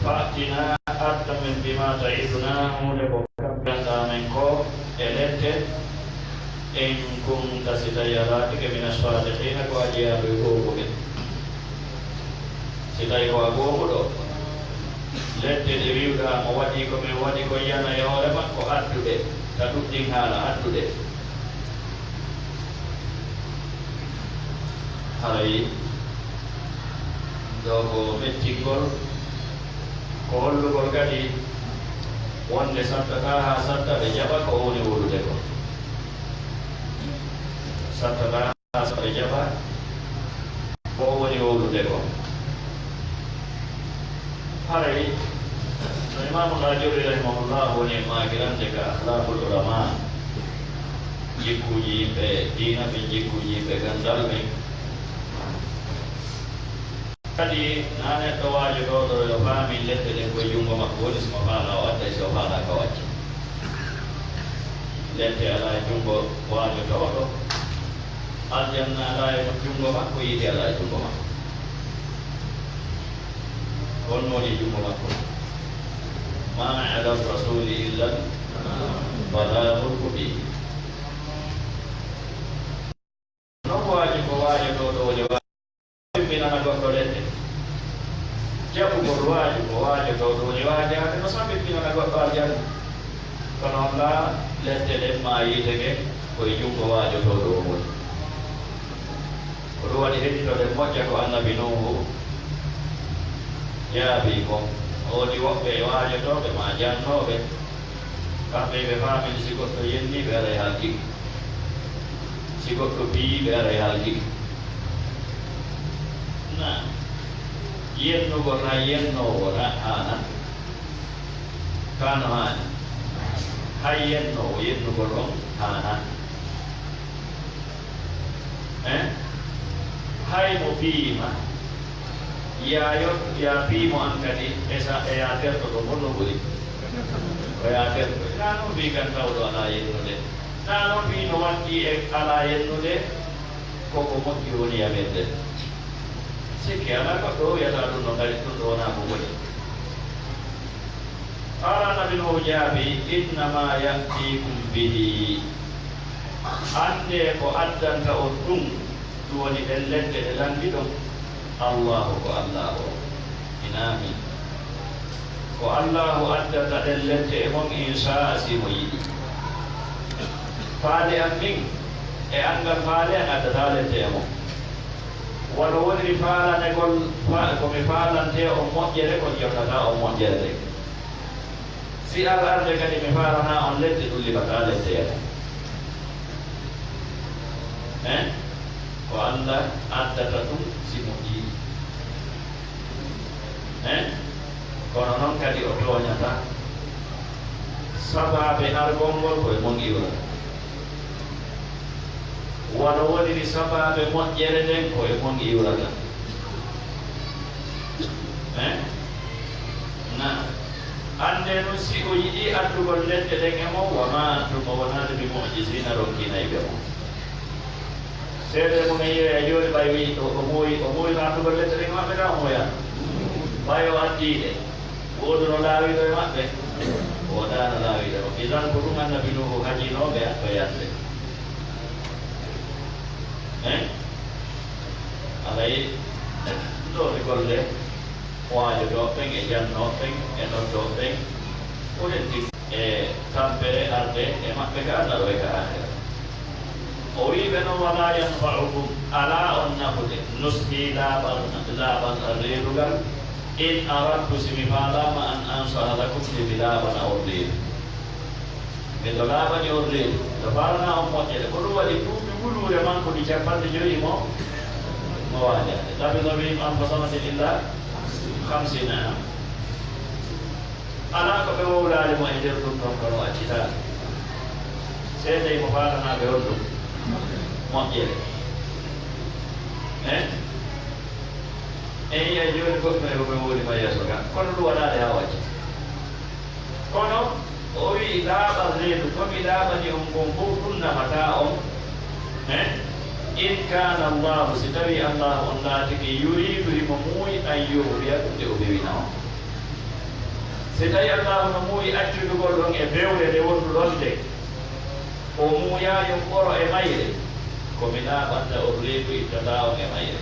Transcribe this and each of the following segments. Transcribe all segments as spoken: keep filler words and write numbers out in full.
Fa'tina, addan min bima ta'iduna, huunde ko kampiranɗaa men ko e lette, in kunta, si tawi a laatike, mina sadiqina, ko a jeyaaɗo e goonguɓe. Si tawi ko a goonguɗo, lette ɗe wi'uɗaa mo waɗi ko men waɗi ko yana e hoore makko, addu ɗe, ta ɗuɗɗin haala, addu ɗe. Haray ɗoo ko mettingol, ko hollugol kadi wonde sattataa haa satta ɓe jaɓa ko woni wowlude ko. Sattataa haa satta ɓe jaɓa ko woni wowlude ko. Haray no Imaamu Aajurri rahimahullah woni e maakirande ka Akhlaqul Ulama, jikkuuji yimɓe diina ɓen, jikkuuji yimɓe ganndal ɓen. Kadi na neɗɗo waajotooɗo yo faamin lette ɗen koye junngo makko woni, si mo faalaa o adday, si o faalaaka o acca. Lette alaa e junngo waajotooɗo, aljanna alaa e junngo makko, yiite alaa e junngo makko. Honno woni e junngo makko? Ma ala rasuli illa al balagul mubin. Non waaju ko waajotooɗo woni waaju. Sabimbinana goɗɗo lette. Jaɓugol waaju ko waajotooɗo woni waajaade no sabimbinana goɗɗo aljanna. Kono on laa lette ɗen maa yiite ngen ko e junngo waajotooɗo o woni. Ko ɗum waɗi heɗitoɗen moƴƴa ko Annabi Nuuhu jaabii kon. O woni woɓɓe e waajotooɓe maa jannooɓe. Kamɓe ɓe faamini si goɗɗo yennii ɓe aray halkike. Si goɗɗo piyii ɓe aray halkike. Na yennugol hay yennoowo na haana. Kaa no haani? Hay yennoowo yennugol on haana. Hein? Hay mo piyiima, yaa yo, yaa piyi mo an kadi, e sa, e yaa terto ko honno ɓuri? Ko yaa terto. Naa noon fii kan tawɗo alaa yennude. Naa noon fii no waɗɗii e alaa yennude, ko ko moƴƴi woni yamirde. Sikke alaa goɗɗo o wiyata ɗum no kadi, ɗum ɗo wonaa ko boni. Qaala Annabi Nuuhu jaabii, "Innamaa ya'tiikum bihi." Anndee ko addanta on ɗum, ɗum woni ɗen lette ɗe lanndi ɗon. Allaahu ko Allaahu on. Inaa min. Ko Allaahu addata ɗen lette e mon, in shaa, si mo yiɗi. Faale an min, e anngal faale an addataa lette e mon. Wano woniri faalanegol fa-, ko mi faalantee on moƴƴere, kon yottataa on moƴƴere nden. Si al arde kadi mi faalana on lette, ɗum liɓataa lette e mon. Hein? Ko Alla addata ɗum si mo yiɗi. Hein? Kono noon kadi o tooñataa. Sabaabe argol ngol ko e mon iwrata. Wano woniri sabaabe moƴƴere nden ko e mon iwrata. Hein? Na. Anndee nun si o yiɗii addugol lette ɗen e mon, wa maa antum, o wonaali bi mu'jiziina, ronkinayɓe mo. Seeɗa e mon en yi'oya jooni ɓay wi'i o, o muuyi, o muuyi no addugol lette ɗen e maɓɓe ka o muuya. Ɓay o addii ɗe. Wooduno laawiiɗo e maɓɓe? Woodaano laawiiɗo e maɓɓe. Idan ko ɗum Annabi Nuuhu hajinooɓe to yande. Hein? Alay, ɗo e golle waajotooɓe ɓen e jannooɓe ɓen e noddooɓe ɓen, ko renti e tampere arde e maɓɓe ka aduna ɗo e ka aakhira. O wi'i ɓe noon, "Wa laa yanfa'ukum, alaa on nafude, nushii, laaɓal, laaɓal reedugal, in aradtu, si mi faalaama, an ansaha lakum, nde mi laaɓana on reedu." Miɗo laaɓani on reedu, miɗo faalana on moƴƴere. Ko ɗum waɗi duuɓi wuluure makko ɗi cappanɗe jowi mo, mo waajaade. Labisa fihim alfa sanatin illa khamsiina aama. Alaa ko ɓe wowlaali mo e nder ɗum ɗon, kono o accitaali. Seedey mo faalanaa ɓe on ɗum moƴƴere. Eh? En yi'ay jooni goɗɗum e ko ɓe wowli ma yeeso ga. Kono ɗum waɗaali haa o acciti. Kono o wi'i, "Laaɓal reedu, ko mi laaɓani on kon fof, ɗum nafataa on." Eh? "In kaana Allaahu, si tawii Allaahu on laatike, yuriidu, himo muuyi, an yughwiyakum, nde o fewina on." Si tawi Allaahu no muuyi accudugol on e bewre nde wonduɗon nde, o muuyaali on ɓoro e mayre, ko mi laaɓanta on reedu ittataa on e mayre.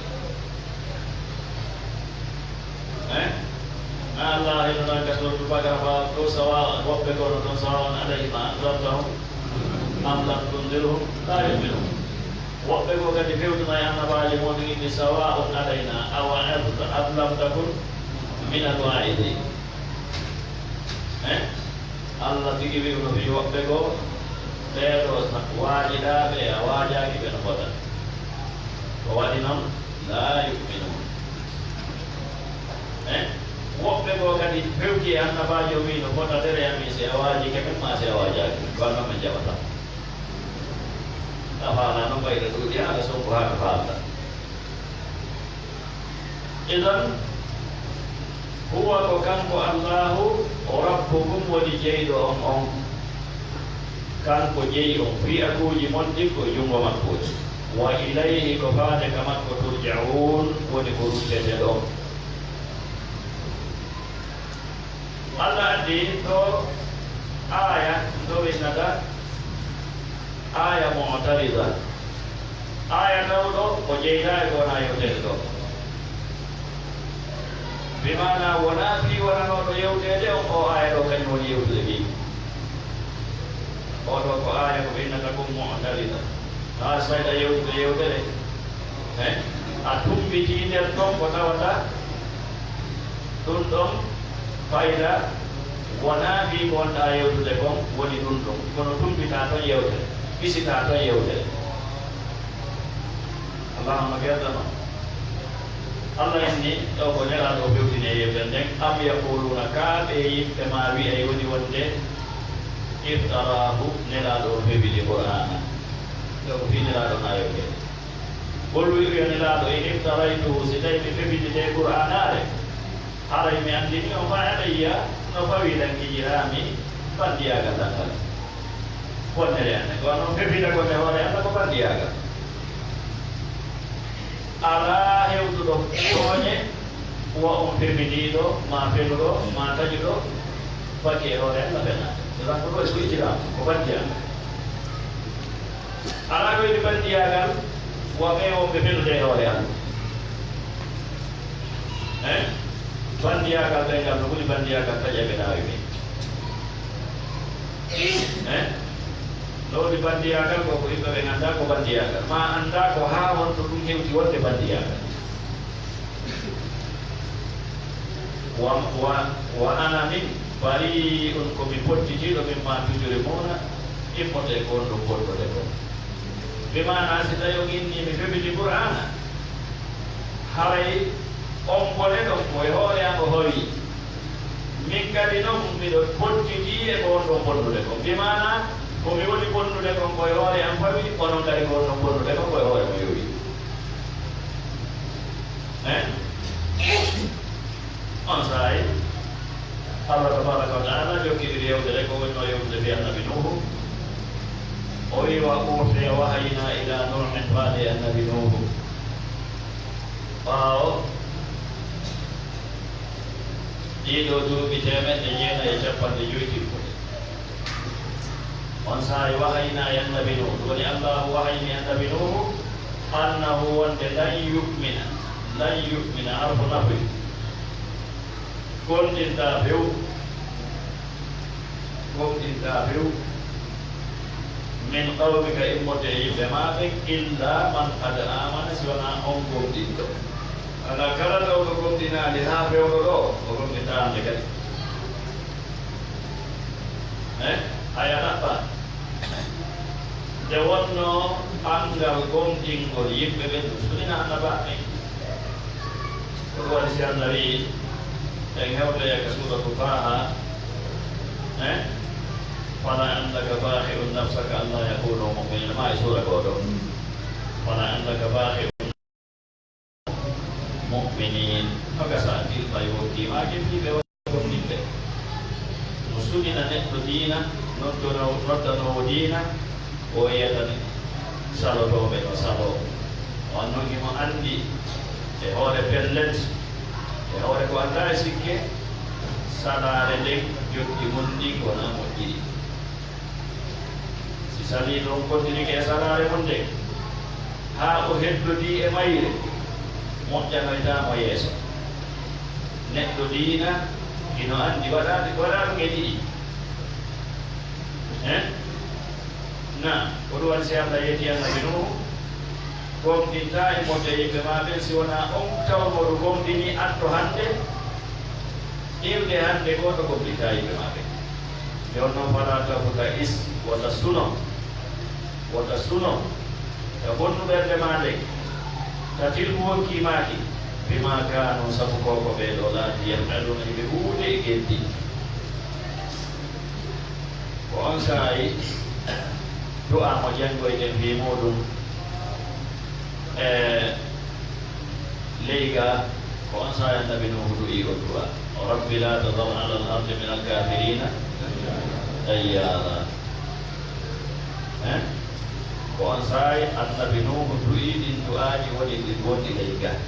Eh? Na Allah ino nan ka suratul Baqara ba to sawa, woɓɓe ko no ton sawa on alayhim a anzartahum am lam tunzirhum la yu'minun. Woɓɓe ko kadi fewtuna e annabaajo muɗum inni sawa on alayna awa am lam takun min alwaa'idin. Eh? Allah tigi wi'uno fii woɓɓe goo, ɓee ɗoo sa-, waajiɗaa ɓe, a waajaaki ɓe no fota. Ko waɗi non, laa yu'minuun. Eh? Woɓɓe goo kadi fewti e annabaajo, wii no fota tere amin si a waajiike min maa si a waajaaki min, ko annon min jaɓata. A faalaa non, mbayɗo ɗuuɗi haa ɓe sonko haa ɓe faalta. Idan, huwa ko kanko Allaahu, o Rabbukum woni jeyɗo on on. Kanko jeyi on, fii akuuji mon ɗin ko e junngo makko woni. Wa ilayhi, ko faade ka makko, turja'uun, woni ko rutteteɗon. Allah addi ɗo aaya, ɗo winnata aaya mu'tarida. Aaya tawɗo o jeytaa e ko wonaa yewteede ɗo. Bi maanaa wonaa fii wonanooɗo yewteede on, o aaya ɗo kañum woni yewtude fii. Oo ɗoo ko aaya ko ɓe innata ko mu'tarida. Haa sayɗa yewtude yewtere, eh, a tumbitii nder ton ko tawata ɗum ɗon fayda wonaa fii ko wonɗaa yewtude kon woni ɗum ɗon. Kono tumbitaa ton yewtere, ɓisitaa ton yewtere. Allahumma gerdama. Allah inni, ɗo ko Nelaaɗo o fewtini e yewtere nden, am yaquluuna, kaa ɓee yimɓe maa wi'ay woni wonde, iftaraahu, Nelaaɗo o fewiti Qur'aana. Ɗo ko fii Nelaaɗo maa yewtere. Qul wi'u yo Nelaaɗo, in iftaraytuhu, si tawi mi fewiti ndee Qur'aanaare, haray mi anndinii on, fa alayya, no fawii lan kijiraa-mi banndiyaagal lan ngal. Wonnere an, ko non fefita ko nde hoore Alla ko banndiyaagal. Alaa hewtuɗo tooñe, wa on fefitiiɗo, maa feluɗo, maa taƴuɗo, faki e hoore Alla fenaande. Sabu ko ɗo e ko ijiraama, ko banndiyaagal. Alaa ko woni banndiyaagal, wa ɓe wonɓe felude e hoore Alla. Eh? Banndiyaagal ɓe ngal no woni banndiyaagal taƴe ɓe naawi ɓe. Eh? No woni banndiyaagal ko, ko yimɓe ɓe nganndaa ko banndiyaagal. Maa anndaa ko haa honto ɗum hewti wonde banndiyaagal. Wa, wa, wa ana min bari'un, ko mi pottitiiɗo min ma tujurimuuna, immoto e ko on ɗon bonnude kon. Bi maanaa, si tawi on innii mi fewiti Qur'aana, haray on boneɗon ko e hoore an o fawii. Min kadi non miɗo pottitii e ko on ɗon bonnude kon. Bi maanaa, ko mi woni bonnude kon ko e hoore an fawii, onon kadi ko on ɗon bonnude kon ko e hoore mon yowii. Eh? On saa'i, Allah tabaaraka wa ta'aala jokkitiri yewtere ko woni o yewtude fii Annabi Nuuhu. O wi'i, "Wa uuhiya, wahaynaa ilaa Nuuhin", faade e Annabi Nuuhu. Ɓaawo ɗii ɗoo duuɓi teemeɗɗe jeenayi e cappanɗe joy timmuɗe. On saa'i wahaynaa e Annabi Nuuhu, ɗum woni Allaahu wahayni Annabi Nuuhu, annahu wonde lan yu'mina, lan yu'mina harfu nafyi, gomɗintaa few, gomɗintaa few, min qawmika immorde e yimɓe maa ɓen, illa man qad aamana, si wanaa on gomɗinɗo. Alaa kala tawɗo gomɗinaali haa fewndo ɗoo, o gomɗintaa hannde kadi. Eh? Haya ɗaɓɓa. Nde wonnoo anngal gomɗingol yimɓe ɓen ɗum sunina annabaaɓe ɓen. Ko ɗum waɗi si Allah wi'i, en hewtoya ka suuratu Taaha, eh? "Fala'allaka baaxi'un nafsaka allaa yakuunuu mu'miniin", maa e suura goo ɗoo. "Fala'allaka baaxi'un mu'miniin", no gasa tilɓay wondiimaaki fii ɓe woni gomɗinɓe. No sunina neɗɗo diina, noddono-, noddanoowo diina, o yiyata ne salotooɓe no saloo. On non himo anndi e hoore pellet, e hoore ko aldaa e sikke, Salaare nden jokki mum ndin wonaa moƴƴiri. Si saliiɗo on kontinike e salaare mum nden, haa o heddodii e mayre, moƴƴanoytaa mo yeeso. Neɗɗo diina, hino anndi waɗaade, waɗaa ɗum e ɗiɗi. Hein? Na, ko ɗum waɗi si Allah yeeti Annabi Nuuhu, gomɗintaa e moƴƴa yimɓe maa ɓen, si wonaa on tawnooɗo gomɗini atto hannde, irde hannde gooto gomɗintaa yimɓe maa ɓen. Jooni non, falaa tabta'is, wota suno, wota suno, ka bonnu ɓernde maa nden, ka tilgu wonki maaki, bimaa kaanu, sabu ko ko ɓee ɗoo laati, yaf'aluuna, hiɓe huuwude e geddi. Ko on saa'i du'aa mo janngoyɗen fii muuɗum e ley gaa, ko on saa'i Annabi Nuuhu du'ii on du'aa, "Rabbi laa tadar alal ardi minal kaafiriina dayyaara." Eh? Ko on saa'i Annabi Nuuhu du'ii ɗin du'aaji woni ɗi gonɗi ley gaa.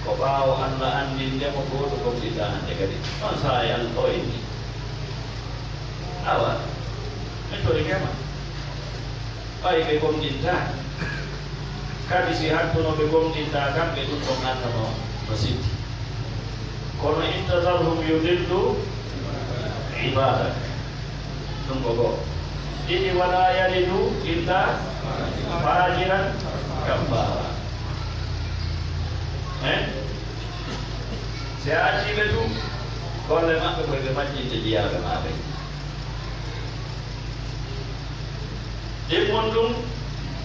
Ko ɓaawo Allah anndinde mo gooto gomɗinɗaa hannde kadi. On saa'i Allah o inni. Awa, mi torike ma. Ɓay ɓe gomɗintaa. Kadi si hattuno ɓe gomɗintaa kam, ɓe ɗum ɗon annda no, no sitti. Kono in tazarhum yudillu ibadak. Ɗum ko goo. Ɗiɗi, wala yalidu illa fajiran kaffaara. Hein? Si a accii ɓe tun, golle maɓɓe ko ɓe majjinde jiyaaɓe maa ɓen. Ɗimmon ɗum,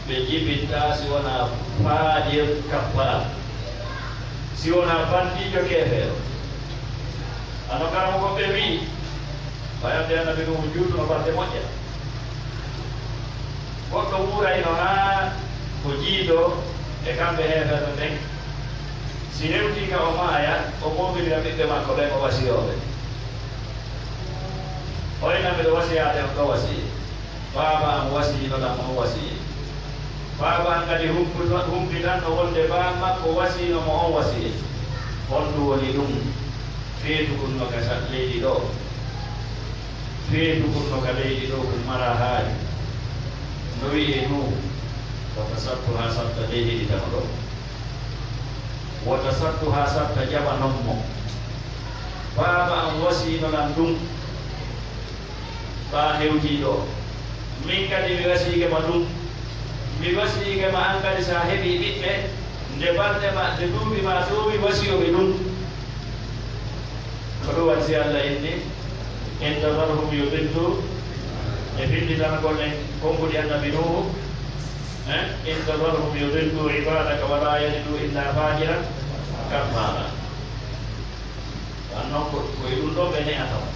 ɓe jibintaa si wonaa faajir kaffaar, si wonaa bandiijo keefeero. Hano karamokooɓe ɓe wi'i, ɓay annde Annabi Nuuhu juutuno balɗe moƴƴa. Goɗɗo wuurayno haa ko jiidoo e kamɓe heeferɓe ɓen. Si hewtii ka o maaya, o moomindira ɓiɓɓe makko ɓen, o wasiyoo ɓe. Oy na miɗo wasiyaade on ɗoo wasiyee. Baaba am wasiino lan on wasiyee. Baaba am kadi humputo-, humpitanno wonde baa makko wasiino mo on wasiyee. Honɗum woni ɗum? Feetu kun no ka sa-, leydi ɗoo. Feetu kun no ka leydi ɗoo, kun maraa haaju. No wi'ee Nuuhu, wota sattu haa satta ley heɗitano ɗoo. Wota sattu haa satta jaɓanon mo. Baaba am wasiino lan ɗum. Ɓaa hewtii ɗoo. Min kadi mi wasiike ma ɗum. Mi wasiike ma an kadi, si a heɓii ɓiɓɓe, nde balɗe ma, nde duuɓi maa toowi, wasiyoo ɓe ɗum. Ko ɗum waɗi si Allah inni, "In tazarhum yudillu", e finditana golle konguɗi Annabi Nuuhu, eh? "In tazarhum yudillu ibadaka wala yalidu illa fajiran kaffaara." Wan non ko, ko e ɗum ɗoo ɓe ne'ata mo.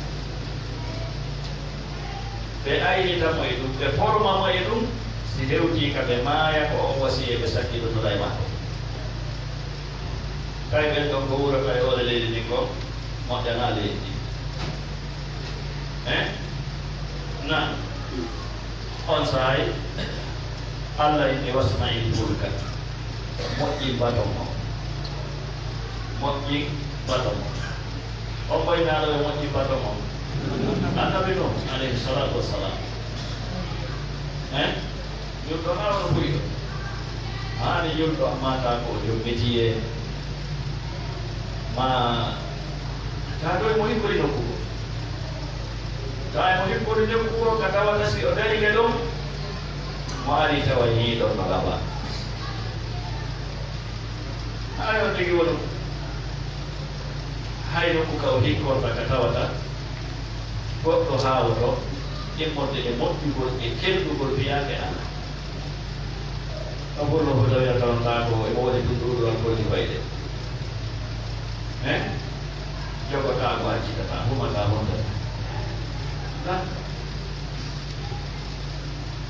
Ɓe aynita mo e ɗum, ɓe forma mo e ɗum, si hewtii ka ɓe maaya, ko on wasiyee ɓe sakkidotora e makko. Tawi ɓen ɗon ko wuurata e hoore leydi ndin kon, moƴƴanaa leydi ndin. Eh? Na, on saa'i, Allah inni, "Wasna'il fulka." Moƴƴin bato mon. Moƴƴin bato mon. On ɓoynaaɗo ɓe moƴƴin bato mon? Annabi Nuh, alayhi salatu wassalam. Eh? Julɗo maa wano buyɗo. Haani julɗo, amma taa ko o jommitiyee. Ma taa ɗo e mo hikkori nokku goo. Taa e mo hikkori nokku goo ka tawata si o darike ɗon, mo ari tawa hii ɗon no laɓa. Haray on tigi wonu. Hay nokku ka o hikkorta ka tawata goɗɗo haawoto immorde e moƴƴugol e kelɗugol fiyaake Alla. Ɗo fof no fota wiya tawantaa ko emo waɗi ɗum ɗuuɗuwal golli fayde. Hein? Jogotaa ko accitata, humataa, hondataa. Lan.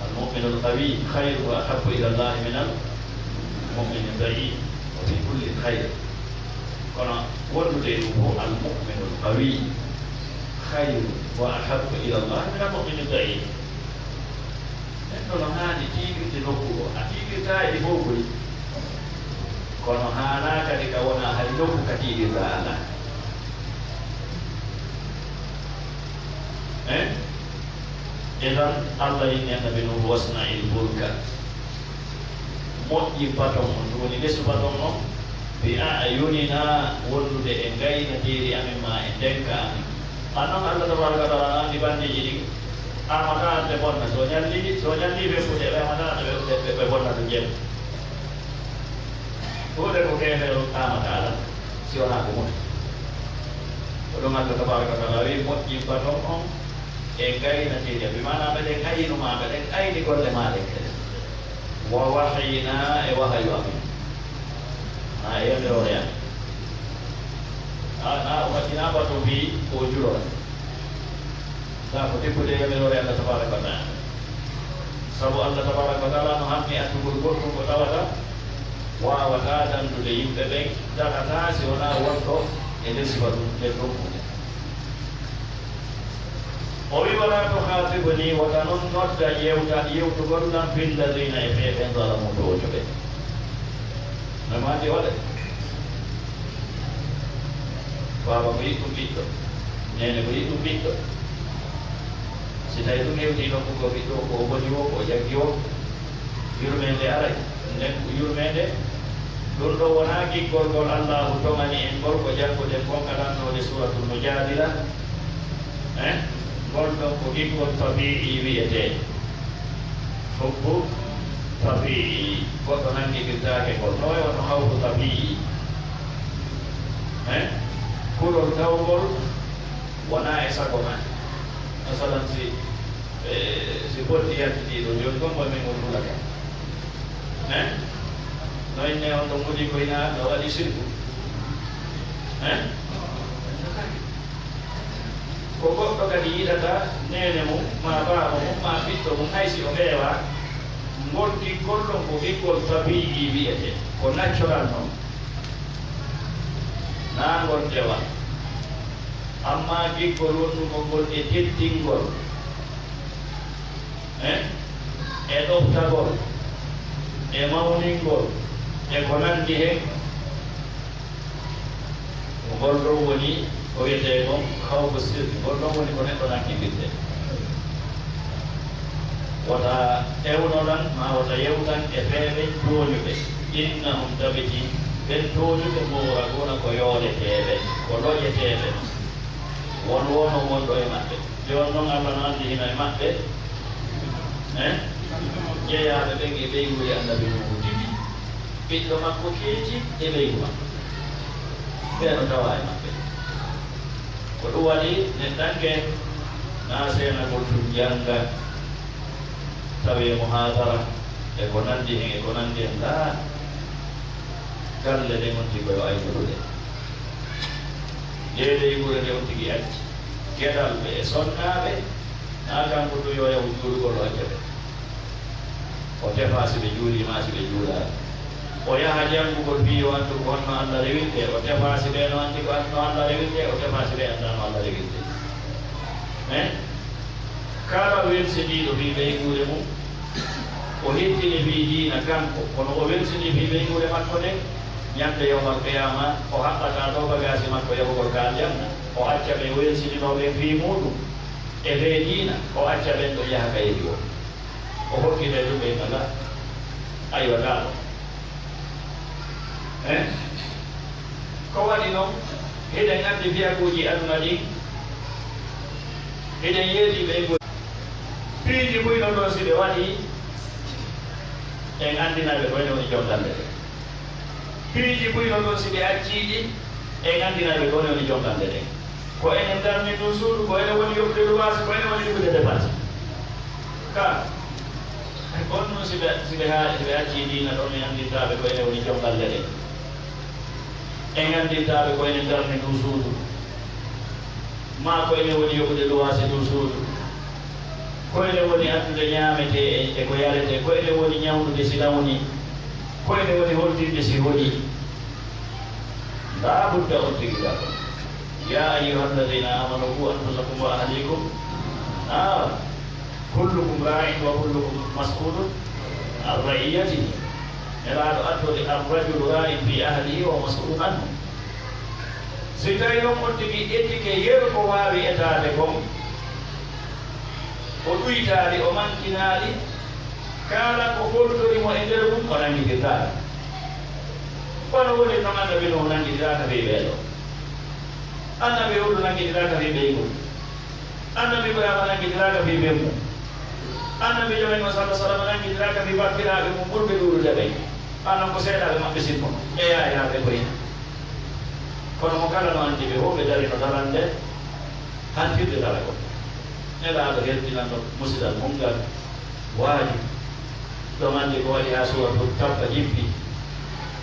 المؤمن القوي خير وأحب إلى الله من المؤمن الضعيف وفي كل خير. Kono wondude e ɗum fof, المؤمن القوي خير وأحب إلى الله من المؤمن الضعيف. Neɗɗo no haani tiiɗirde nokku o, a tiiɗirtaa e ɗi fof koy. Kono haanaa kadi ka wona hay nokku ka tiiɗirɗaa alaa. Eh? Idan, Allah inni Annabi Nuhu, "Wasna'il fulka." Moƴƴi baton on, ɗum woni lesu baton on, "bi a'yunina", wondude e ngaynateeri amin ma e ndeenka amin. An non Allah tabaraka wa taala no anndi banndeeji ɗin, a haɗataa ɓe bonna. So ñalli, so ñalli ɓe fuɗe, ɓe haɗataa ɓe, ɓe, ɓe, ɓe bonna ɗum jemma. Ɗuuɗe ko keefeero amata alaa, si wonaa ko moƴƴi. Ko ɗum Allah tabaraka wa taala wi, moƴƴi baton on e ngaynateeri, bi maana meɗen aynu ma, meɗen ayni golle ma ɗen kadi. Wa wahyina, e wahayu amin. Na e yamiroore amin. A, na o waɗɗina batu mbi ko o julora. Sa ko debbude yamiroore Allah tabaraka wa taala. Sabu Allah tabaraka wa taala no hammi attugol goɗɗum ko tawata waawataa dandude yimɓe ɓen, daɗataa si wonaa wonɗo e nder sifa ɗum, nder ɗum huunde. O wi, "Wala tukhatibni", wota non nodda yewta, yewtugol lan, "fil ladina", e ɓee ɓen, "zalamu", tooñuɓe. No maandi waɗa. Baaba ko yiɗɗum ɓiɗɗo, neene ko yiɗɗum ɓiɗɗo. Si tawi ɗum hewtii nokku ko ɓiɗɗo o, ko o boni o, ko o jaggi o, yurmeende aray. Nden ko yurmeende, ɗum ɗo wonaa giggol ngol Allaahu toŋani en ngol, ko jannguɗen kon ka ɗannoode Suuratul Mujaadila. Eh? Ngol ɗon ko giggol tabi'i wi'etee. Hubbu tabi'i, goɗɗo nanngibirtaake ngol. No e wano hawfu tabi'i. Eh? Kulol tawngol wonaa e sago ma. Masalan, si, eh, si botti yaltitii ɗo, jooni kon ko min ngol hulata. Eh? No inne on ɗon woni ko ina no waɗi sirku. Eh? Ko goɗɗo kadi yiɗata neene mum, ma baaba mum, ma ɓiɗɗo mum, hay si o feewaa, ngol giggol ɗon ko giggol tabi'i wi'etee, ko natural non. Naa ngol dewa. Ammaa giggol wonnugol ngol e teddingol, eh, e ɗoftagol, e mawningol, e ko nanndi hen, ko ngol ɗon woni ko wiyetee kon hawfu sirri, ngol ɗon woni ko neɗɗo nanngibirtee. Wota ewnoɗan, maa wota yewtan e feeɓe tooñuɓe. Innahum, tabiti ɓen tooñuɓe, mugraquna, ko yooleteeɓe, ko loƴeteeɓe. Won woo non wonɗo e maɓɓe. Jooni non, Allah no anndi hino e maɓɓe, eh? Jeyaaɓe ɓen e ɓeynguure Annabi Nuuhu tigi. Ɓiɗɗo makko keeci e ɓeyngu makko. Ɓe no tawaa e maɓɓe. Ko ɗum waɗi neɗɗanke na seenagol tun jannga, tawi e muhaadara e ko nanndi hen, e ko nanndi hen, laa galle ɗen on tigi ko yo aynu ɗuɗe. Nde ɓeynguure nde on tigi acci. Geɗalɓe e sonnaaɓe, na kanko tun yo yahu juulugol o acca ɓe. O tefa si ɓe juulii maa si ɓe juulaali. O yaha janngugol fii yo anndu ko honno Alla rewirtee. O tefa si ɓe no anndi ko no Alla rewirtee. O tefa si ɓe anndaa no Alla rewirtee. Eh? Kala welsindiiɗo fii ɓeynguure mum, o hettini fii diina kanko, kono o welsinii fii ɓeynguure makko nden, ñande yawmal qiyaama, o haɓɓataa ɗoo bagaasi makko yahugol ka aljanna. O acca ɓe o welsininoo ɓen fii muuɗum e fee diina, o acca ɓen ɗon yaha ka yehi woo. O hokkita e ɗum ɓe kala. Aywa, gaa ɗo. Eh? Ko waɗi non, hiɗen anndi fiyakuuji aduna ɗin, hiɗen yeetii ɓe e piiji buy non ɗon si ɓe waɗii, en anndinay ɓe ko ene woni jonngalde ɗen. Piiji buy non ɗon si ɓe accii ɗi, en anndinay ɓe ko ene woni jonngalde ɗen. Ko enen darni ndun suudu, ko enen woni yoɓude luwaasi, ko enen woni yoɓude depaasi. Ka, on nun si ɓe, si ɓe haa, si ɓe accii diina ɗon, en anndintaa ɓe ko enen woni jonngalde ɗen. En anndintaa ɓe ko enen darni ndun suudu. Maa ko enen woni yoɓude luwaasi ndun suudu. Ko enen woni addude ñaametee e, e ko yaretee. Ko enen woni ñawnude si nawnii. Ko enen woni holtinde si honii. Laa budda on tigi gaa ɗon. يا أيها الذين آمنوا قوا أنفسكم وأهليكم نارا. كلكم راع وكلكم مسؤول عن رعيته. Nelaaɗo addori, الرجل راع في أهله وهو مسؤول عنه. Si tawii non on tigi etike yeru ko waawi etaade kon, O ɗuytaali, o mankinaali, kala ko foltori mo e nder mum, o nanngitirtaali. Kono woni noon Annabi Nuuhu nanngitiraaka fii ɓee ɗoo. Annabi Huudu nanngitiraaka fii ɓeyngu. Annabi Ibraahiima nanngitiraaka fii ɓeyngu. Annabiijo men on, sallallaahu alayhi wa sallam, nanngitiraaka fii bappiraaɓe mum ɓurɓe ɗuuɗude ɓen. Haa non ko seeɗaaɓe maɓɓe sinno, e yaayaaɓe koy. Kono mo kala no anndi ɓe fof ɓe darino darannde hantirde daragol. Nelaaɗo hertinanno musidal mum ngal waaju, ɗo mande ko waɗi haa suura fof tappa jippi,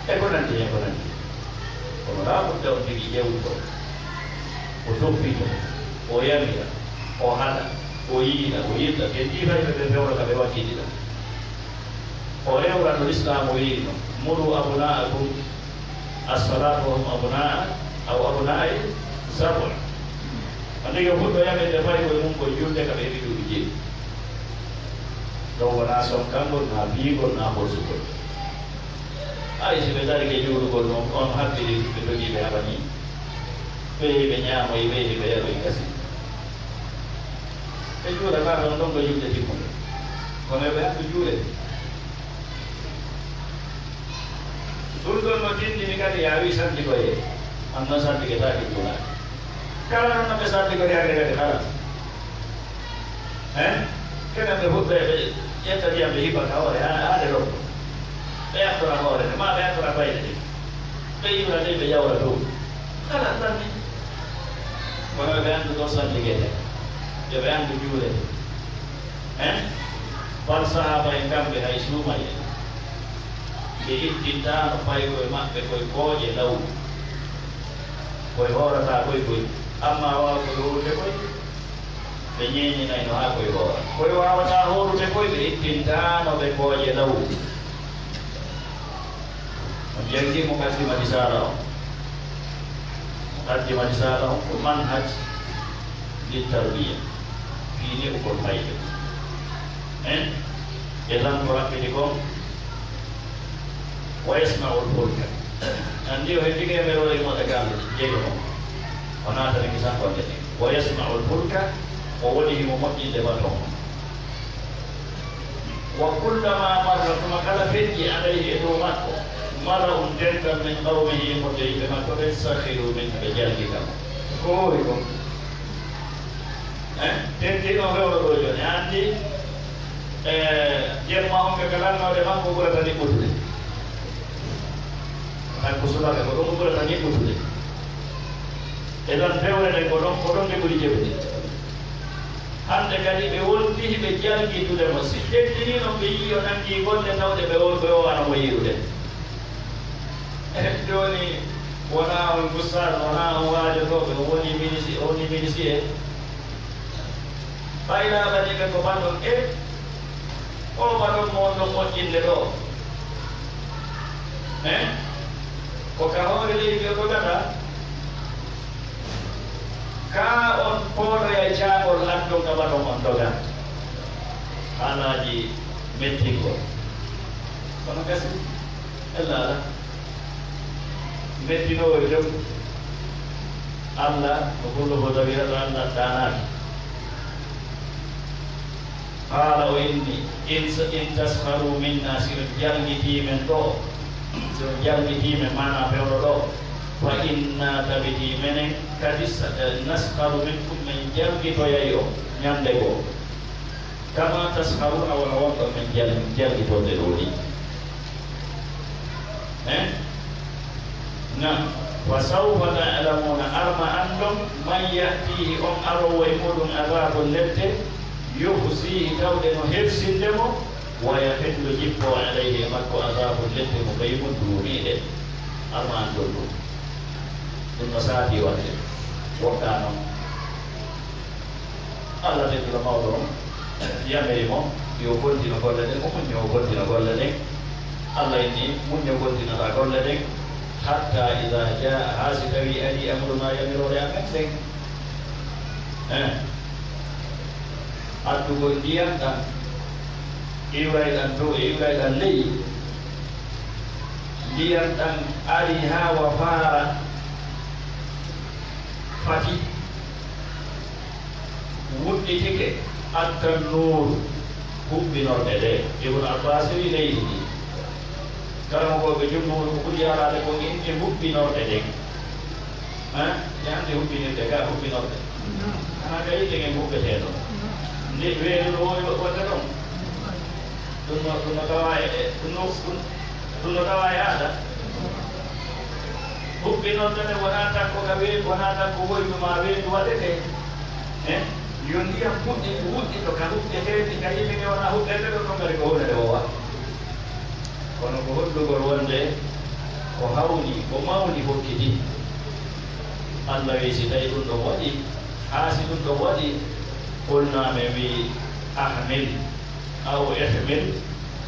e ko nanndi heen, ko nanndi heen. Kono laa budda on tigi ƴeewuɗo, o toppito, o yamira, o haɗa, o yiɗa, o yidda, ɓe ɗii fayɓe ɓe fewra ka ɓe waɗtiɗi ɗum. O rewra no Lislaamu wiiri non, "Muru abnaakum as-salaata wa hum abnaa, aw abnaa'i sab'a." Anndi yo fuɗɗo yamirde fayɓe mum ko julde ka ɓe heɓi duuɓi jeeɗiɗi. Ɗon wonaa sonkangol, naa biigol, naa horsugol. Hay si ɓe darike juulugol non, on hakkili ɓe dogii ɓe haɓanii. Ɓe yehi ɓe ñaamoyi, ɓe yehi ɓe yaroyi kasi. Ɓe juulataa ɗon, ɗon ko julde timmunde. Kono yo ɓe anndu juule. Ɗum ɗon no tindini kadi, a wii santi ko yee. An noon santi ke taaki juulaaki. Kala noon no ɓe santi ko yee kadi kala. Hein? Kenen ɓe fuɗɗo ɓe ƴetta ndiyam ɓe hiɓɓa ka hoore, haa, haa nde lombo. Ɓe yahtora hoore nde, maa ɓe yahtora bayɗe ɗe. Ɓe iwra ɗe, ɓe yawra dow. Kala tan ni. Kono ɓe anndu ɗo santi ke. Yo ɓe anndu juule. Hein? Bal sahaaba en kamɓe hay suumayee. Ɓe ittintaano paykoye maɓɓe koye kooƴe law. Koye hoorata koye koye. Amma waawa koye hoorude koye. Ɓe ñeeñinayno haa koye hoora. Koye waawataa hoorude koye, ɓe ittintaano ɓe kooƴe law. On janngi muqaddima risaala on. Muqaddima risaala on ko manhaj li tarbiya. Fii ne'ugol fayde. Hein? E lan ko raɓɓiɗi kon? Wa yasna'ul fulka. Anndi o heddike e meroore moɗa galle jeeɗo mo. O naatani kisan konde ɗen. Wa yasna'ul fulka, o woni himo moƴƴinde baton on. Wa kullama marra, tuma kala feƴƴi, alayhi, e dow makko, mala'un, dental, min qawmihi, mo to yimɓe makko ɓen, sakhiru minhu, ɓe jalkita mo. Ko hoori kon? Eh? Tentinoo fewndo ɗoo jooni, a anndi, eh, jemma on ɓe ka lannoode makko ɓurata niɓɓutude. Takko subaka ko ɗum ɓurata niɓɓutude. E ɗon fewre nden ko ɗon, ko ɗon nde ɓuri jewde. Hannde kadi ɓe wonti ɓe jalkitude mo. Si tentinii noon ɓe yii o nanngii golle tawde ɓe o, ɓe o ana mo yiirude. Jooni wonaa on ustaas, wonaa on waajotooɓe, on woni minisi, on woni minisi e. Ɓay laaɓanii ɓe ko baton e, o baton mo on ɗon moƴƴinde ɗoo. Hein? Ko ka hoore leydi o dogata? Kaa on pooɗoyay caangol addon ka baton on doga? Haalaaji mettingol. Kono kasi, ella ala. Mettinoowo e jom. Allah, no kulluhu dawirata Allah daanaaki. Qaala o inni, in, in taskharu minna, si on jalgitii men ɗoo, si on jalgitii men, maanaa fewndo ɗoo, fa inna, tabitii menen, kadi sa-, eh, naskharu minkum, men jalgitoyay on ñande goo. Kama taskharuna, wano wonɗon men jal-, jalgitonde ɗoo ni. Eh? Naam. Fa sawfa ta'lamuna, arma anndon, man ya'tihi, on aroowo e muuɗum, adabun, lette, yukhzihi, tawde no hersinde mo, wa yahillu, jippo, alayhi, e makko, adabun, lette, muqimun, duumiiɗe. Arma anndon ɗum. Ɗum no saati waɗde. Wontaa noon. Allah tedduɗo mawɗo on yamiri mo yo o kontino golle ɗen, o muñño o kontino golle ɗen. Allah inni muñño kontinata golle ɗen, hatta ida jaa, haa si tawi ari amruna, yamiroore amen ɗen. Eh, addugol ndiyam ɗam, iwray ɗam dow e iwray ɗam ley. Ndiyam ɗam ari haa wa faara, fati. Wut Itike attan nuuru huɓɓinorɗe ɗe. Ibn Abbas wi leydi ndi. Karamokooɓe jumhuur ko ɓuri yaaraade ko inde huɓɓinorɗe ɗen. Hein? Ɓe anndi huɓɓinirɗe ga huɓɓinorɗe. Ana ka yiite ngen huɓɓeteeɗo. Nde weeru no woowi wonde ɗon. Ɗum no, ɗum no tawa e, e, ɗum no, ɗum, ɗum no tawa e aada. Huɓɓinorde nde wonaa tan ko ka weendu, wonaa tan ko woydu maa weendu waɗetee. Eh? Yo ndiyam puɗɗi, wuɗɗi to ka huɓɓetee, ka yimɓe nge wonaa huɓɓeede ɗon, ɗon kadi ko huunde nde woowa. Kono ko hollugol wonde ko hawni, ko mawni hokkiti. Allah wi si tawi ɗum ɗon waɗi, haa si ɗum ɗon waɗi, qulnaa, men wi, ahmil, aw ihmil,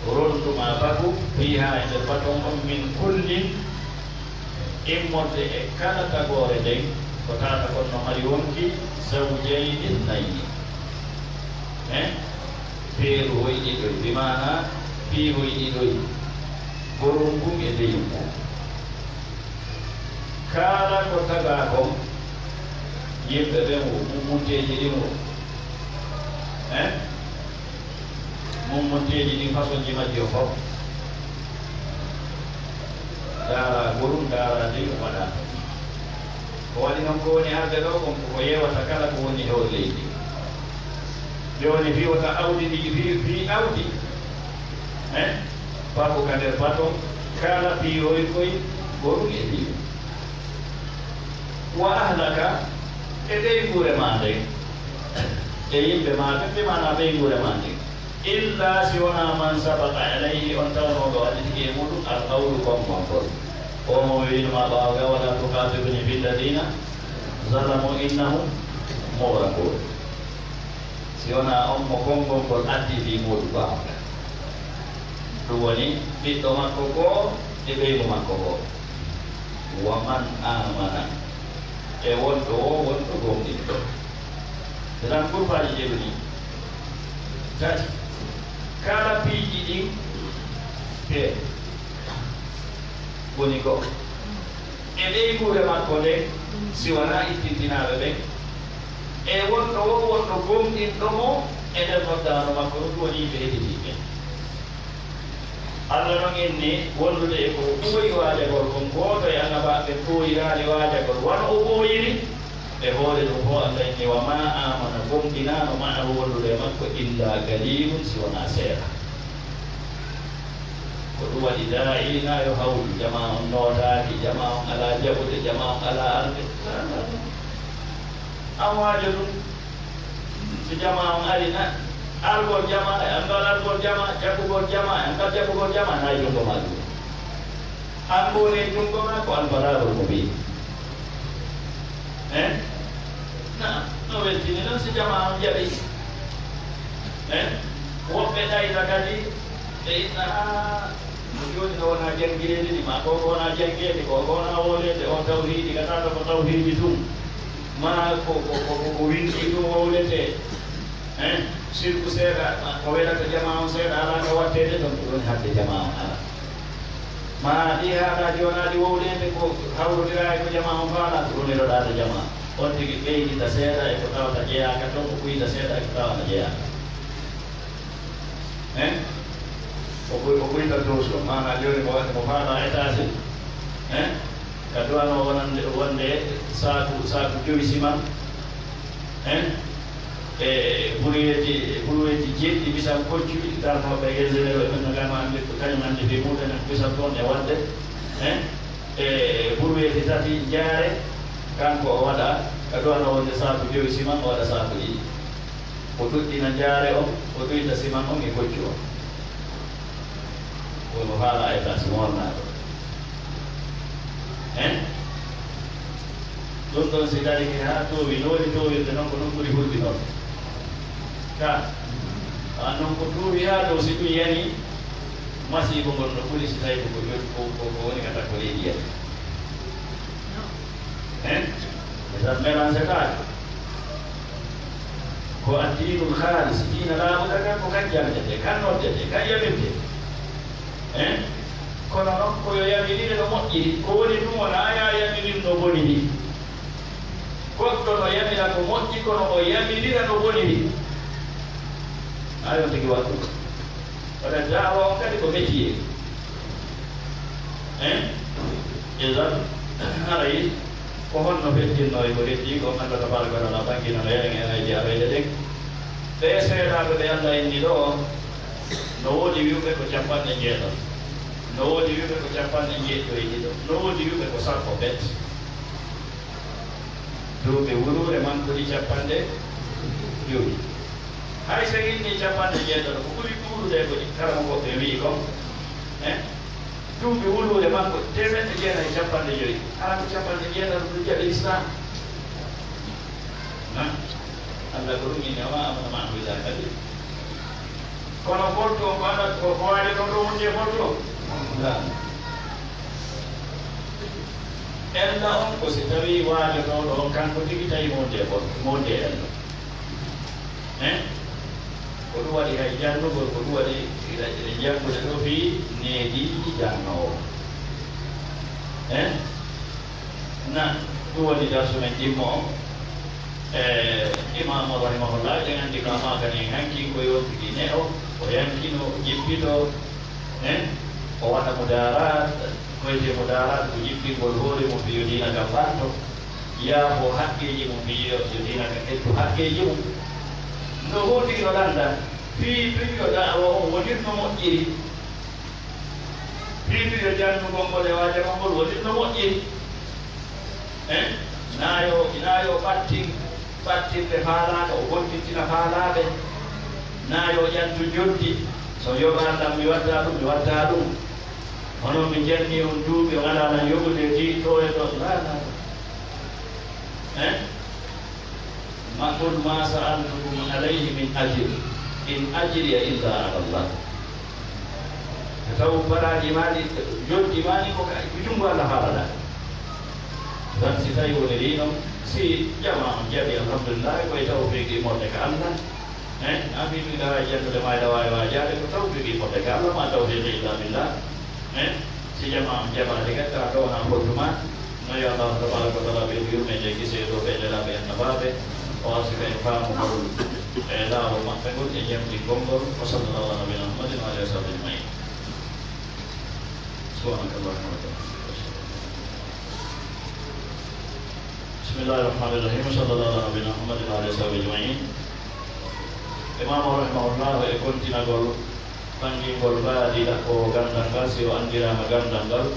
rondu maa baku, fiihaa, e nder baton on, min kullin, immorde e kala tagoore nden, ko tata kon no mari wonki, zawjayni ithnayni. Eh? Peeru hoy ɗiɗoy, bi maana piihoy ɗiɗoy, gorum ngun e deyum ngun. Kala ko tagaa kon, yimɓe ɓen wo, mummunteeji ɗin wo, eh? Mummunteeji ɗin, façonji majji on fof. Ndaara gorum, ndaara deyum, waɗa. Ko waɗi noon ko woni arde ɗoo kon, ko ko yewata kala ko woni e oo leydi. Jooni fii wota awdi ndi, fii, fii awdi. Eh? Baku ka nder baton, kala piihoy koy, gorum e deyum. Wa ahlaka, e ɓeynguure maa nden, e yimɓe maa ɓen, bi maana ɓeynguure maa nden. Illa si wonaa man sabaqa alayhi, on tawnooɗo addi tigi e muɗum, al qawlu, konngol ngol. O mo wiino ma ɓaawo ga, wala tuqatibni fi lladina zalamu innahum mughraqun. Si wonaa on mo konngol ngol addi fii muuɗum ɓaawo ga. Ɗum woni ɓiɗɗo makko goo e ɓeyngu makko goo. Wa man amana. E wonɗo woo, wonɗo gomɗinɗo. Lan kurpaaji jeɗu ɗin. Tati. Kala piiji ɗin tee woni ko e ɓeynguure makko nden, si wonaa ittintinaaɓe ɓen, e wonɗo woo, wonɗo gomɗinɗo mo e nder noddaano makko, ɗum woni yimɓe heɗitiiɓe. Allah non inni wondude e ko ɓooyi waajagol kon, gooto e annabaaɓe ɓen ɓooyiraali waajagol wano o ɓooyiri. E hoore ɗum fof, Allah inni, "Wa ma amana, gomɗinaano, ma'ahu, wondude e makko, illa qalilun, si wonaa seeɗa." Ko ɗum waɗi daa'i na yo hawlu, jamaa on nootaaki, jamaa on alaa jaɓude, jamaa on alaa arde. An waajo ɗum. So jamaa on ari na, argol jamaa, e angal argol jamaa, jaɓugol jamaa, e angal jaɓugol jamaa, na e junngo maa ɗum. An ko woni e junngo maa ko Al-Balaagul Mubiin. Eh? Na, no weltini noon si jamaa on jaɓi. Eh? Woɓɓe ɗayta kadi, ɓe inna, "Aa, ko jooni no wonaa janngireede ni, maa ko ko wonaa janngeede, ko ko wonaa wooleede, on tawhiidi, ka tawata ko tawhiidi tun. Maa ko, ko, ko, ko, ko winndi tun wowletee." Eh? Sirku seeɗa, maa ko welata jamaa on seeɗa, alaa ka watteede toon, ko ɗum woni haɗde jamaa on alaa. Maa ɗii haalaaji wonaaɗi wowleede ko hawrondiraa e ko jamaa on faalaa, ko ɗum e roɗaade jamaa. On tigi ɓeydita seeɗa e ko tawata jeyaaka toon, o ɓuyta seeɗa e ko tawata jeyaaka. Hein? O ɓuy-, o ɓuyta dow so, maanaa jooni mo waɗi mo faalaa étage. Hein? Ka duwano wonande, wonde saaku, saaku jowi siman. Hein? E buruweeti, buruweeti jeeɗiɗi bisan koccuɗi, darnooɓe e général e men no gama anndi ko kañum anndi fii muɗum en bisan toon e waɗde. Hein? E buruweeti tati jaare, kanko o waɗa, ka duwano wonde saaku jowi siman, o waɗa saaku ɗiɗi. O ɗuɗɗina jaare on, o ɗuyta siman on e koccu on. Kono faalaa étage mo wonnaa ɗo. Hein? Ɗum ɗon si darike haa toowi, no woni toowirde noon ko noon ɓuri hulɓinorde. Ka, a noon ko toowi haa dow, si ɗum yani, masiibo ngol no ɓuri si tawi ko, ko, ko, ko woni ka takko leydi yani. Hein? Ɓe tan mélange taake. Ko addiinul khaalis, diina laaɓuɗa kan, ko kan jaŋdetee, kan noddetee, kan yamirtee. Hein? Kono noon, ko yo yamirire no moƴƴiri, ko woni ɗum wonaa yo a yamirin no boniri. Goɗɗo no yamira ko moƴƴi, kono o yamirira no boniri. Haa yo tigi waɗu. Wata daawa on kadi ko métier. Hein? Idan, haray, ko honno fettinnoo e ko heddi ko? Allah tabaraka wa taala ɓanginano en e aydi arayɗe ɗen. Ɓee seedaaɓe ɓe Allah inni ɗoo, no woodi wi'uɓe ko capanɗe njeetato, no woodi wi'uɓe ko capanɗe njeeɗiɗo e ɗiɗo, no woodi wi'uɓe ko sappo bet. Duuɓi wuluure mankuɗi capanɗe jowi. Hay so inni capanɗe jeetato, ko ɓuri ɗuuɗude ko karamokooɓe wi'i kon, eh? Duuɓi wuluure mankuɗi teemeɗɗe jeenayi e capanɗe jowi. Hara ko capanɗe jeetato ɗum jaɓi Islam? Na? Allah ko ɗum inni, "Wa ma amruna ma'ahu illa qalil." Kono fortu on ko Allah, ko, ko waajoto ɗo wonde fortu on? Ndaa. Ella on ko si tawii waajotooɗo on kanko tigi tawi mo wonde fortu, mo wonde ella. Hein? Ko ɗum waɗi hay janngugol, ko ɗum waɗi ila, ila janngude ɗo fii neediiji jannoowo. Hein? Na, ɗum woni darsu men ɗimmo on. E, Imaamu rahimahullah, eɗen anndi ko a maakani en hanki ko yontigi neɗɗo, o yankino, o jippito, eh, o waɗa mudaaraat, ko wiyetee mudaaraat, ko jippingol hoore mum, yo diina ka ɓanto, yaafo haqqeeji mum, yo, yo diina ka ƴettu haqqeeji mum. No hootiri no lannda, fii tun yo da'awa on wonir no moƴƴiri. Fii tun yo janngugol ngol e waajagol ngol wonir no moƴƴiri. Eh? Naa yo, naa yo ɓattin, ɓattin ɓe faalaaɓe, o bontintina faalaaɓe. Naa yo ƴantu njoɓdi, so yoɓaani lan mi watta ɗum, mi watta ɗum. Hono mi janni on duuɓi, on alaa lan yoɓude ɗi ɗo e ɗon. Laa, laa, laa. Eh? Ma, qul ma sa'altukum alayhi min ajr, in ajriya illa ala Allah. Ko taw baraaji maa ɗi, njoɓdi maa ɗi ko ka, ko junngo Allah faalata. Tan si tawi woni rii noon, si jamaa on jaɓi, alhamdulillah, ko e tawfiiqi immorde ka Allah. Eh, a mbii mi garaa jannude maa eɗa waawi waajaade, ko tawfiiqi immorde ka Allah, ma tawfiiqi illa billah. Eh, si jamaa on jaɓaade kadi, tawa ɗo wonaa fottu maa. No yo Allah tabaraka wa taala ɓeydu yurmeende e gise e dow ɓe nelaaɓe e annabaaɓe, o arsika en faamugol e laawol maɓɓe ngol e ñemtingol ngol. Wa sallallahu ala nabiyina Muhammadin wa alihi wa sahbihi ajmain. Subhanaka Allahumma wa bihamdika. Bismillahi rahmani rahim. Sallallahu ala nabiyina Muhammadin wa alihi wa sahbihi ajmain. Imaamu rahimahullah e kontinagol ɓangingol mbaadi ɗaɓɓoowo ganndal ngal, si o anndiraama ganndal ngal.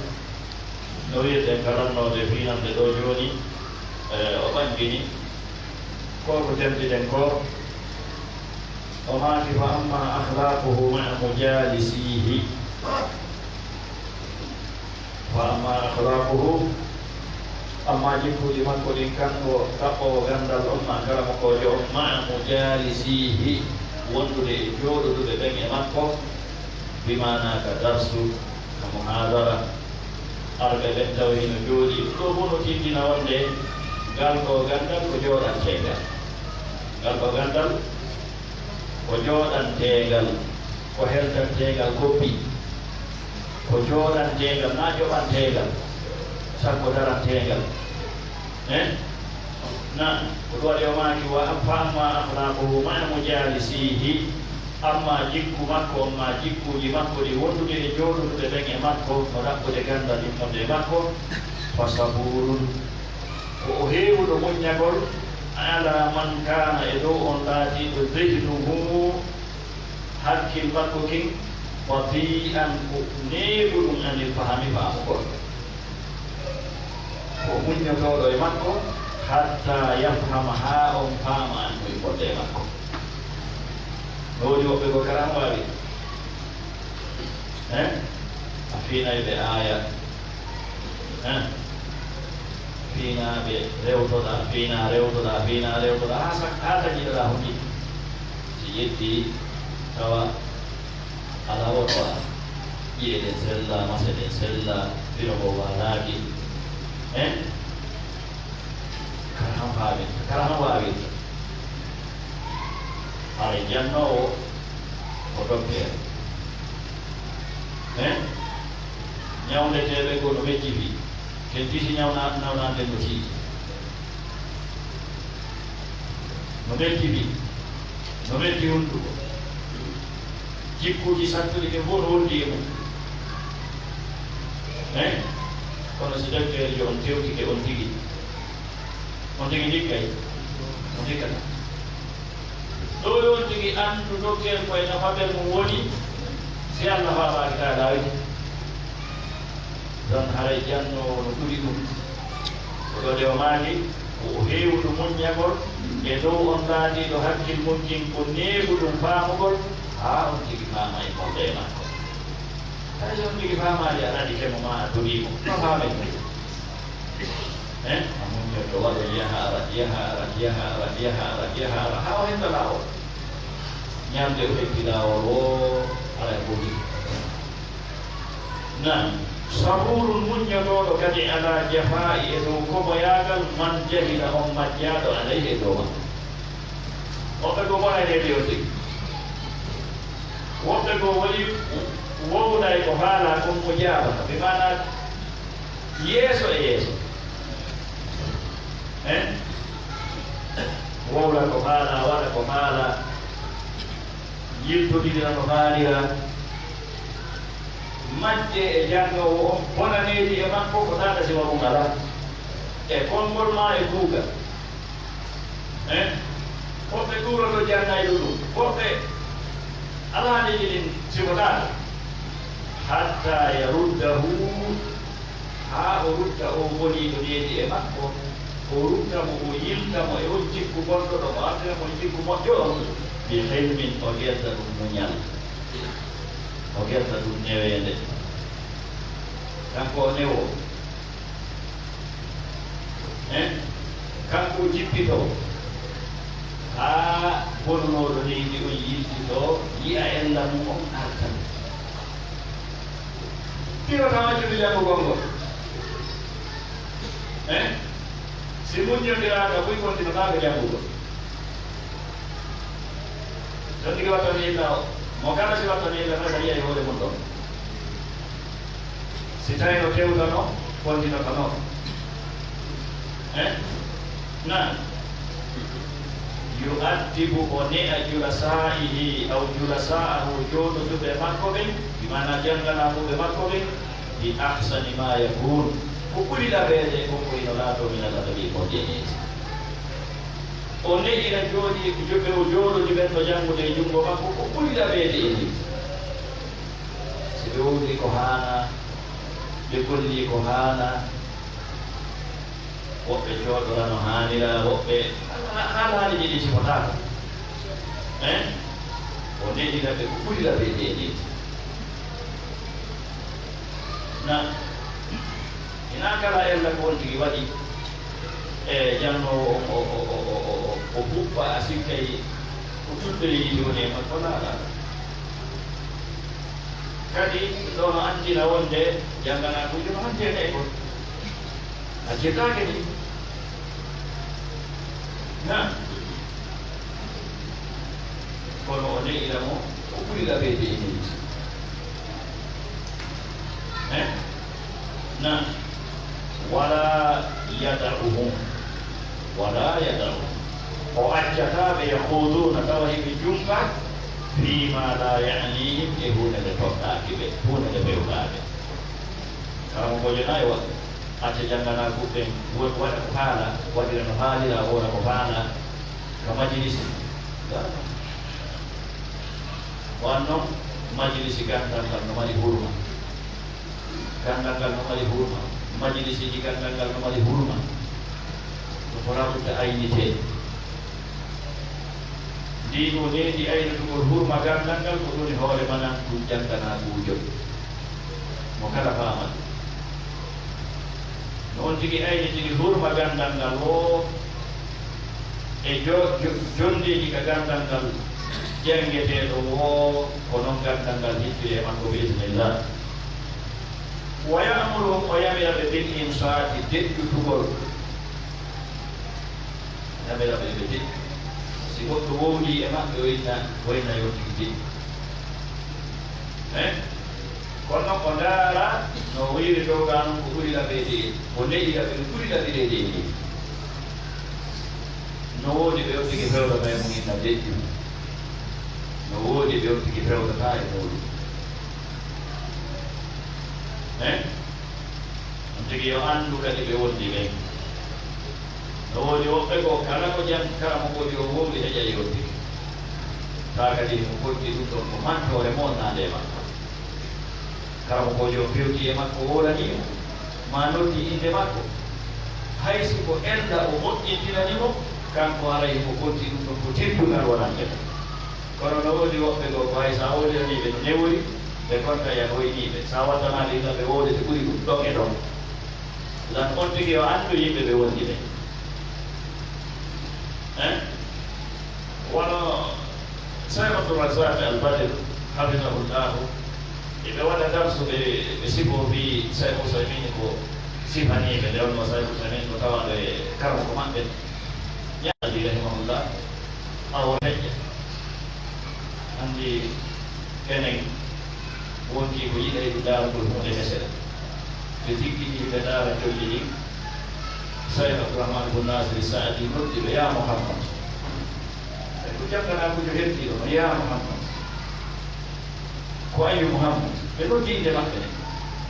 No wi'eten ka lannoode fiinannde ɗoo jooni, eh, o ɓanngini. Ko ko jantiɗen ko, o maaki, "Fa amma akhlaquhu ma'a mujalisihi." Fa amma akhlaquhu, amma jikkuuji makko ɗin, kanko ɗaɓɓoowo ganndal on, ma karamokoojo on, ma'a mujalisihi, wondude e jooɗoduɓe ɓen e makko, bi maana ka darsu, ka muhaadara, arɓe ɓen taw hino jooɗii. Ɗum ɗoo fof no tinndina wonde ngal ɗoo ganndal ko jooɗanteengal. Ngal ɗoo ganndal ko jooɗanteengal, ko heltanteengal koppi, ko jooɗanteengal, naa joɓanteengal, sakko daranteengal. Eh? Na, ko ɗum waɗi o maaki, "Wa fa amma akhlaquhu ma'a mujalisihi." Amma jikku makko on, maa jikkuuji makko ɗi wondude e jooɗoduɓe ɓen e makko, no ɗaɓɓude ganndal immorde e makko, "fa saburun." Ko o heewuɗo muññagol, "ala man kana", e dow on laatiiɗo, "zihnuhu", hakkil makko kin, "bati'an", ko neeɓuɗum, "anil fahmi", faamugol. Ko muññotooɗo e makko, "hatta yafhama", haa on faama an ko immorde e makko. No woodi woɓɓe ko karam waawi. Eh? A fiinay ɓe aaya. Eh? Fiinaa ɓe rewtoɗaa, fiinaa rewtoɗaa, fiinaa rewtoɗaa, haa sa-, haa taƴiɗoɗaa hundi. Si ƴetti, tawa alaa woto a. Ƴi'e ɗen sella, mase ɗen sella, firo ngo waalaaki. Eh? Kala han faami, kala han waawirta. Haray jannoowo ko docteur. Hein? Ñawndeteeɓe ko no mecci fii. Ken tisi ñawna-, nawnande no tiiɗi. No metti bi, no metti hunduko. Jikkuuji sattuɗi ɗin fof no wondi e mum. Hein? Kono si docteur jo on tewtike on tigi, on tigi ndikkay? On ndikkata. Ɗo yo on tigi anndu docteur koye nafabel mum woni, si Allah faamaaki ka laawi. Ɗon haray jannoowo no ɓuri ɗum. Ko ɗo nde o maaki, ko o heewuɗo muññagol e dow on laatiiɗo hakkil mum kin ko neeɓuɗum faamugol, haa on tigi faama e molle e makko. Hay so on tigi faamaali a ɗaɗike mo maa a tolii mo, no faamen mo. Hein? A muññoto waɗo yaha ara, yaha ara, yaha ara, yaha ara, yaha ara, haa o hetta laawol. Ñande o hetti laawol o, alaa e gootiri. Naam, sabuurun muññotooɗo kadi alaa jafaa'i e dow komoyaagal, man jahila on majjaaɗo alayhi e dow makko. Woɓɓe goo wonay reedi on tigi. Woɓɓe goo woni wowlay ko faalaa kon mo jaabata, bi maanaa yeeso e yeeso. Hein? Wowla ko faalaa, waɗa ko faalaa, yiltodinira no faalira. Majje e jannoowo on, bonaneeji e makko ko tata si waɗum alaa. E konngol maa e kuugal. Hein? Woɓɓe ɗuuroto janngayɗo ɗum. Woɓɓe alaa ndeji ɗin sifotaaka. Hatta yaruddahu, haa o rutta o boniiɗo needi e makko. O rutta mo, o yilta mo e on jikku bonɗo ɗo, o artira mo e jikku moƴƴo on. Bi hilmin, o gelda ɗum muñal. O gelda ɗum neweende. Kanko o newo. Hein? Kanko o jippito haa bonunooɗo leydi on yiltito, yi'a ella mum on arta. Piwata maccude janngugol ngol. Hein? Si muññondiraaka buy, kontinotaako janngugol. Ɗon tigi wattani illa o. Mo kala si wattani illa tan, ko yi'a e hoore mum ɗon. Si tawi no tewtano, kontinotano. Eh? Naam. Yu'addibu, o ne'a, julasaa'ihi, aw julasa'ahu, jooɗoduɓe makko ɓen, bi maana jannganaaɓe makko ɓen, bi ahsani ma yakun. Ko ɓuri laɓeede e kon ko hino laatoo min al adabi e moƴƴeneeji. O ne'ira jooɗi, joɓe o jooɗodi ɓen no janngude e junngo makko, ko ɓuri laɓeede e nii. Si ɓe wowli ko haanaa, ɓe golli ko haanaa, woɓɓe jooɗora no haanira, woɓɓe, ha-, ha-, haalaji ɗi sifotaako. Eh? O ne'ira ɓe ko ɓuri laɓeede e nii. Na, hinaa kala ella ko on tigi waɗi, e jannoowo on, o, o, o huɓɓa, a sikkay ko ƴulɓe yiide woni e makko, laa, laa. Kadi, ɗo no anndina wonde jannganaakuujo no hannde e kon. A jettaake ni. Na. Kono o ne'ira mo, o ɓuri laɓeede e nehdi. Eh? Na. Wala yada'uhum. Wala yada'uhum. O accataa ɓe, yahuuduuna, tawa hiɓe junka, fiima la ya'niihim, e huunde nde toɗɗaaki ɓe, huunde nde bewtaake. Karamokoojo na e waɗa. Acca jannganaaku ɓen, wo-, waɗa ko haala, waɗira no haalira, wona ko faala, ka majlisi. Wanno majlisi ganndal ngal no mari hurma. Ganndal ngal no mari hurma. Majlisiiji ganndal ngal no mari hurma. Ɗum ko laabudda aynitee. Ndii ɗoo nehdi aynitugol hurma ganndal ngal, ko ɗum e hoore manan ɗum jannganaakuujo. Mo kala faama ɗum. No on tigi aynitiri hurma ganndal ngal woo e jo-, jo-, jonndeeji ka ganndal ngal janngeteeɗo woo, ko non ganndal ngal hittiri e makko, bi iznillah. Wa ya'muruhum, o yamira ɓe, bil insaati, deƴƴutugol. Yamira ɓe ɓe deƴƴu. Si goɗɗo wowlii e maɓɓe, o inna, o inna yo tigi deƴƴu. Eh? Kono noon o ndaara no o wiiri dow gaa noon ko ɓuri laɓeede, o ne'ira ɓe no ɓuri laɓireede e leydi. No woodi ɓe on tigi fewtata e mum inna deƴƴu. No woodi ɓe on tigi fewtata e muuɗum. Eh? On tigi yo anndu kadi ɓe wondi ɓen. No woodi woɓɓe goo, kala ko jam-, karamokoojo on wowli heƴay on tigi. Taa kadi himo konti ɗum ɗon ko mantoore moolnaande e makko. Karamokoojo on fewti e makko, wowlanii mo, maa noddi innde makko. Hay si ko enda o moƴƴintinani mo, kanko haray himo konti ɗum ɗon ko teddungal wonande mo. Kono no woodi woɓɓe goo ko hay si a wowlinanii ɓe no newori, ɓe konta yanoyniiɓe. Si a waddanaali illa ɓe wowlete ɓuri ɗum ɗon e ɗon. Lan on tigi yo anndu yimɓe ɓe wondi ɓen. Eh? Wano Cheikh Abdul Razak Al Badr, hafidahullahu, e ɓe waɗa darsu ɓe, ɓe sifoo fii Cheikh Usaymin ko sifaniiɓe, nde wonno Cheikh Usaymin ko tawaaɗo e karamoko maɓɓe. Ñaali rahimahullah, awo heƴƴa. Anndi enen wonkii ko yiɗayɗo daarugol huunde hesere. Ɓe tiggitii ɓe ndaara colli ɗin. Sayyid Abdurrahman bun Nasir Saadi noddi ɓe, "Yaa Muhammad." Ɓe ko jannganaa ko jo hertii ɗo, "Yaa Muhammad." Ko ayu Muhammad? Ɓe noddi innde maɓɓe nden.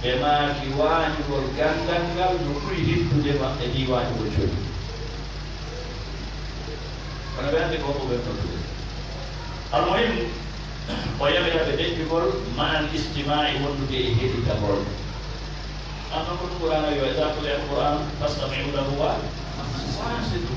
Ɓe maaki, "Waañugol ganndal ngal no ɓuri hittude maɓɓe ndi waañugol colli." Kono ɓe anndi ko ɓe noddude. Almuhim, o yamira ɓe deƴƴugol ma'al istimaa'i wondude e heɗitagol. Amma ko ɗum Qur'aana yo, "Idaa quri'a al-Qur'aanu fastami'uu lahu wa ansituu."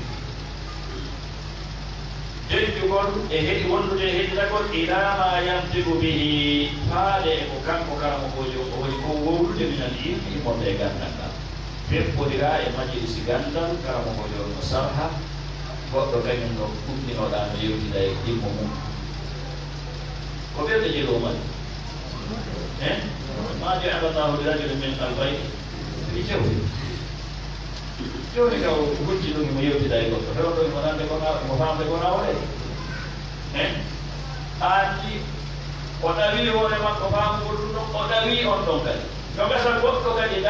Deƴƴugol e heɗi-, wondude e heɗitagol, "ilaa maa yantiqu bihi", faade e ko kanko karamokoojo o woni kon wowlude, "minal ilmi", immorde e ganndal ngal. Feppondira e majlisi ganndal, karamokoojo on no sarha, goɗɗo kañum no ɗuɗɗinoɗaa no yewtida e ɗimmo mum. Ko ɓe ɓe jelo mari. Eh? "Maa ja'ala Allaahu li rajulin min qalbayni fii jawfihi." Jooni ka o hujji ɗum mo yewtida e goɗɗo. Rewɗo mo nande ko na-, mo faamde ko nawore. Eh? Anndi o ɗawi hoore makko faamugol ɗum ɗon, o ɗawi on ɗon kadi. No gasa goɗɗo kadi